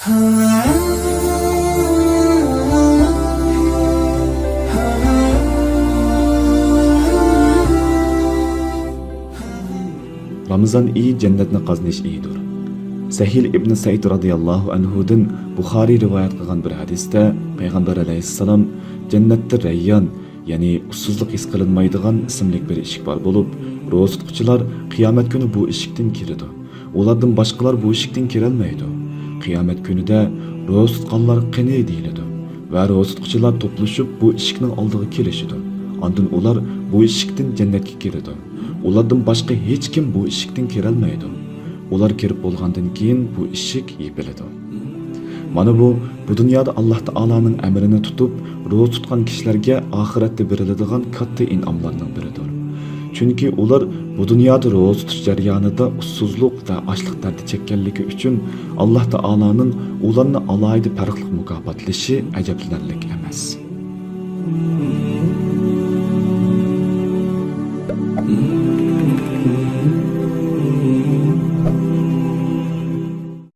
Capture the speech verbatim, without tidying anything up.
رامىزان ئېيى جەننەتنى قازىنىش ئېيىدۇر. سەھىل ئىبن سەئىد رازىياللاھۇ ئەنھۇدىن بۇخارىي رىۋايەت قىلغان بىر ھەدىستە پەيغەمبەر ئەلەيھىسسالام، جەننەتتە رەييان، يەنى ئۇسسۇزلۇق ھېس قىلىنمايدىغان ئىسىملىك بىر ئىشىك بار بولۇپ، روزا تۇتقۇچىلار قىيامەت كۈنى بۇ ئىشىكتىن كىرىدۇ. ئۇلاردىن باشقىلار بۇ ئىشىكتىن كىرەلمەيدۇ. قىيامەت كۈنىدە روزا تۇتقانلار قېنى دېيىلىدۇ ۋە روزا تۇتقۇچىلار توپلىشىپ بۇ ئىشىكنىڭ ئالدىغا كېلىشىدۇ. ئاندىن ئۇلار بۇ ئىشىكتىن جەننەتكە كىرىدۇ. ئۇلاردىن باشقا ھېچكىم بۇ ئىشىكتىن كىرەلمەيدۇ. ئۇلار كىرىپ بولغاندىن كېيىن بۇ ئىشىك يېپىلىدۇ. مانا بۇ، بۇ دۇنيادا ئاللاھ تائالانىڭ ئەمرىنى تۇتۇپ، روزا تۇتقان كىشىلەرگە ئاخىرەتتە بېرىلىدىغان كاتتا ئىنئاملارنىڭ بىرىدۇر. چۈنكى ئۇلار بۇ دۇنيادا روزا تۇتۇش جەريانىدا ئۇسسۇزلۇق ۋە ئاچلىق دەردى چەككەنلىكى ئۈچۈن، ئاللاھ تائالانىڭ ئۇلارنى ئالاھىدە پەرقلىق مۇكاپاتلىشى ئەجەبلىنەرلىك ئەمەس.